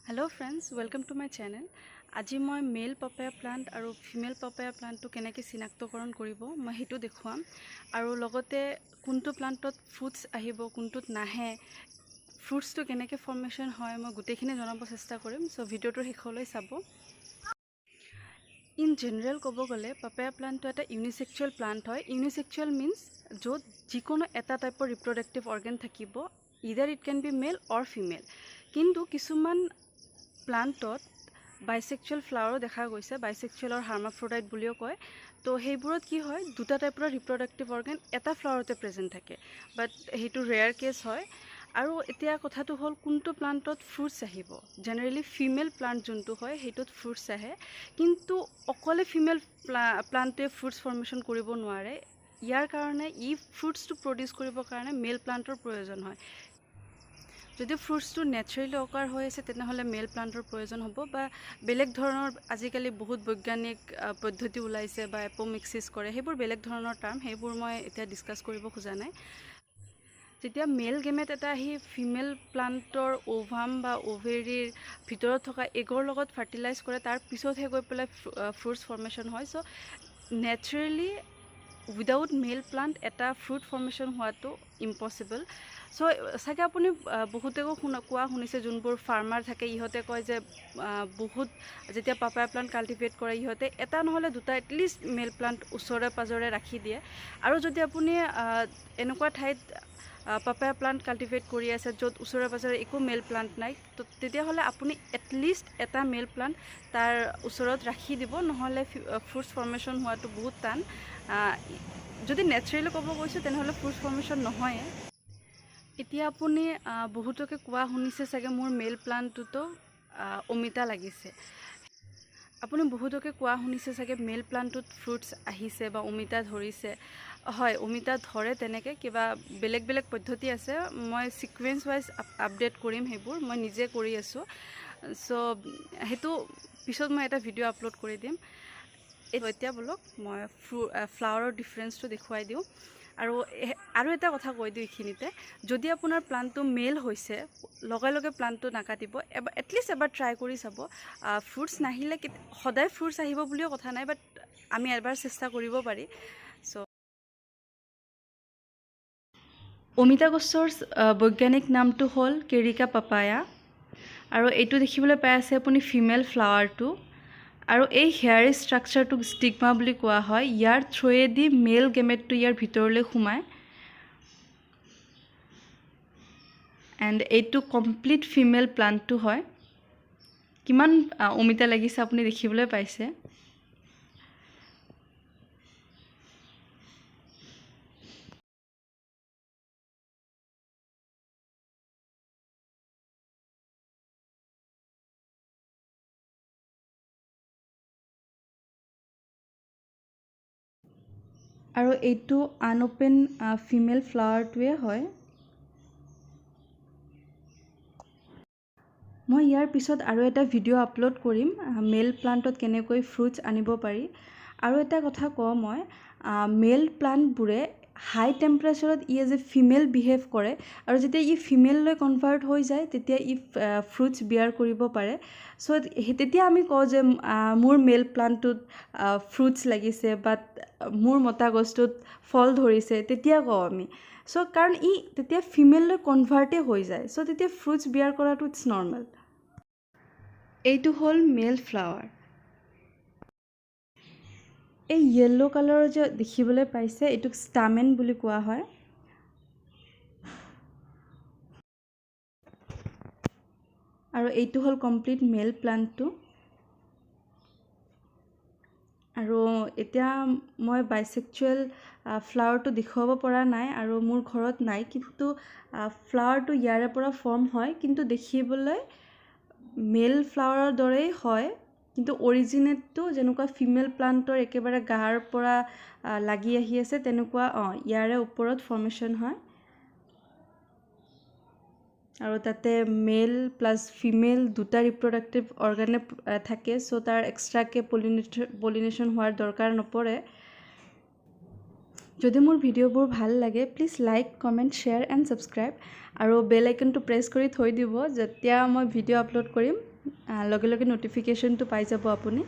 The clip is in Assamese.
Hello friends, welcome to my channel. আজি মই মেল পাপায়া প্লাণ্ট আৰু ফিমেল পাপায়া প্লাণ্টটো কেনেকৈ চিনাক্তকৰণ কৰিব মই সেইটো দেখুৱাম, আৰু লগতে কোনটো প্লাণ্টত ফ্ৰুটছ আহিব, কোনটোত নাহে, ফ্ৰুটছটো কেনেকৈ ফৰ্মেশ্যন হয়, মই গোটেইখিনি জনাব চেষ্টা কৰিম। চ' ভিডিঅ'টোৰ শেষলৈ চাব। ইন জেনেৰেল ক'ব গ'লে পাপায়া প্লাণ্টটো এটা ইউনিছেক্সুৱেল প্লাণ্ট হয়। ইউনিছেক্সুৱেল মিনছ য'ত যিকোনো এটা টাইপৰ ৰিপ্ৰডাক্টিভ অৰ্গেন থাকিব, either it can be male or female. কিন্তু কিছুমান প্লাণ্টত বাইছেক্সুৱেল ফ্লাৱাৰো দেখা গৈছে, বাইছেক্সুৱেল আৰু হাৰ্মাফ্ৰ'ডাইট বুলিও কয়। তো সেইবোৰত কি হয়, দুটা টাইপৰ ৰিপ্ৰডাক্টিভ অৰ্গেন এটা ফ্লাৱাৰতে প্ৰেজেণ্ট থাকে, বাট সেইটো ৰেয়াৰ কেছ হয়। আৰু এতিয়া কথাটো হ'ল কোনটো প্লাণ্টত ফ্ৰুটছ আহিব। জেনেৰেলি ফিমেল প্লাণ্ট যোনটো হয় সেইটোত ফ্ৰুটছ আহে, কিন্তু অকলে ফিমেল প্লাণ্টটোৱে ফ্ৰুটছ ফৰ্মেশ্যন কৰিব নোৱাৰে। ইয়াৰ কাৰণে ই ফ্ৰুটছটো প্ৰডিউচ কৰিবৰ কাৰণে মেল প্লাণ্টৰ প্ৰয়োজন হয়। যদি ফ্ৰুটছটো নেচাৰেলি অকাৰ হৈ আছে তেনেহ'লে মেল প্লাণ্টৰ প্ৰয়োজন হ'ব, বা বেলেগ ধৰণৰ আজিকালি বহুত বৈজ্ঞানিক পদ্ধতি ওলাইছে বা এপ'মিক্সিছ কৰে, সেইবোৰ বেলেগ ধৰণৰ টাৰ্ম, সেইবোৰ মই এতিয়া ডিছকাছ কৰিব খোজা নাই। যেতিয়া মেল গেমেট এটা আহি ফিমেল প্লাণ্টৰ অ'ভাম বা অ'ভেৰিৰ ভিতৰত থকা এগৰ লগত ফাৰ্টিলাইজ কৰে, তাৰ পিছতহে গৈ পেলাই ফ্ৰুটছ ফৰ্মেশ্যন হয়। So naturally without male plant এটা ফ্ৰুট ফৰ্মেশ্যন হোৱাটো ইম্পচিবল। চ' চাগে আপুনি বহুতেও কোৱা শুনিছে, যোনবোৰ ফাৰ্মাৰ থাকে ইহঁতে কয় যে বহুত যেতিয়া পাপায়া প্লাণ্ট কাল্টিভেট কৰে ইহঁতে এটা নহ'লে দুটা এটলিষ্ট মেল প্লাণ্ট ওচৰে পাঁজৰে ৰাখি দিয়ে। আৰু যদি আপুনি এনেকুৱা ঠাইত পাপায়া প্লাণ্ট কাল্টিভেট কৰি আছে য'ত ওচৰে পাঁজৰে একো মেল প্লাণ্ট নাই, তো তেতিয়াহ'লে আপুনি এটলিষ্ট এটা মেল প্লাণ্ট তাৰ ওচৰত ৰাখি দিব, নহ'লে ফ্ৰুটছ ফৰ্মেশ্যন হোৱাটো বহুত টান। যদি নেচাৰেলি ক'ব গৈছোঁ তেনেহ'লে ফ্ৰুটছ ফৰ্মেশ্যন নহয়ে। এতিয়া আপুনি বহুতকে কোৱা শুনিছে চাগে মোৰ মেল প্লাণ্টটোতো অমিতা লাগিছে। আপুনি বহুতকে কোৱা শুনিছে চাগে মেল প্লাণ্টটোত ফ্ৰুটছ আহিছে বা অমিতা ধৰিছে। হয়, অমিতা ধৰে, তেনেকৈ কিবা বেলেগ বেলেগ পদ্ধতি আছে, মই ছিকুৱেঞ্চ ৱাইজ আপডেট কৰিম, সেইবোৰ মই নিজে কৰি আছোঁ। চ' সেইটো পিছত মই এটা ভিডিঅ' আপলোড কৰি দিম। এতিয়া ব'লক মই ফ্লাৱাৰৰ ডিফাৰেঞ্চটো দেখুৱাই দিওঁ। আৰু এটা কথা কৈ দিওঁ এইখিনিতে, যদি আপোনাৰ প্লাণ্টটো মেল হৈছে লগে লগে প্লাণ্টটো নাকাটিব, এবাৰ এটলিষ্ট এবাৰ ট্ৰাই কৰি চাব। ফ্ৰুটছ নাহিলে সদায় ফ্ৰুটছ আহিব বুলিও কথা নাই, বাট আমি এবাৰ চেষ্টা কৰিব পাৰি। চ' অমিতা গছৰ বৈজ্ঞানিক নামটো হ'ল কেৰিকা পাপায়া, আৰু এইটো দেখিবলৈ পাই আছে আপুনি ফিমেল ফ্লাৱাৰটো। আৰু এই হেয়াৰ ষ্ট্ৰাকচাৰটোক ষ্টিগমা বুলি কোৱা হয়। ইয়াৰ থ্ৰুৱেদি মেল গেমেটটো ইয়াৰ ভিতৰলৈ সোমায়, এণ্ড এইটো কমপ্লিট ফিমেল প্লাণ্টটো হয়। কিমান অমিতা লাগিছে আপুনি দেখিবলৈ পাইছে। আৰু এইটো আনঅ'পেন ফিমেল ফ্লাৱাৰটোৱে হয়। মই ইয়াৰ পিছত আৰু এটা ভিডিঅ' আপলোড কৰিম মেল প্লাণ্টত কেনেকৈ ফ্ৰুটছ আনিব পাৰি। আৰু এটা কথা কওঁ মই, মেল প্লাণ্টবোৰে হাই টেম্পাৰেচাৰত ই এজ এ ফিমেল বিহেভ কৰে, আৰু যেতিয়া ই ফিমেললৈ কনভাৰ্ট হৈ যায় তেতিয়া ই ফ্ৰুটছ বিয়াৰ কৰিব পাৰে। চ' তেতিয়া আমি কওঁ যে মোৰ মেল প্লাণ্টটোত ফ্ৰুটছ লাগিছে বা মোৰ মতা গছটোত ফল ধৰিছে, তেতিয়া কওঁ আমি। চ' কাৰণ ই তেতিয়া ফিমেললৈ কনভাৰ্টেই হৈ যায়, চ' তেতিয়া ফ্ৰুটছ বিয়াৰ কৰাটো it's normal. এইটো হ'ল মেল ফ্লাৱাৰ। এই য়েল্ল' কালাৰৰ যে দেখিবলৈ পাইছে এইটোক ষ্টামেন বুলি কোৱা হয়। আৰু এইটো হ'ল কমপ্লিট মেল প্লাণ্টটো। আৰু এতিয়া মই বাইছেক্সুৱেল ফ্লাৱাৰটো দেখুৱাব পৰা নাই আৰু মোৰ ঘৰত নাই, কিন্তু ফ্লাৱাৰটো ইয়াৰে পৰা ফৰ্ম হয়, কিন্তু দেখিবলৈ মেল ফ্লাৱাৰৰ দৰেই হয়, কিন্তু অৰিজিনেটটো যেনেকুৱা ফিমেল প্লাণ্টৰ একেবাৰে গাৰ পৰা লাগি আহি আছে তেনেকুৱা ইয়াৰে ওপৰত ফৰ্মেশ্যন হয়। আৰু তাতে মেল প্লাছ ফিমেল দুটা ৰিপ্ৰডাক্টিভ অৰ্গেনে থাকে, চ' তাৰ এক্সট্ৰাকৈ পলিনেশ্যন হোৱাৰ দৰকাৰ নপৰে। যদি মোৰ ভিডিঅ'বোৰ ভাল লাগে, please like, comment, share and subscribe আৰু বেল আইকনটো প্ৰেছ কৰি থৈ দিব। যেতিয়া মই ভিডিঅ' আপলোড কৰিম, লগে লগে ন'টিফিকেশ্যনটো পাই যাব আপুনি।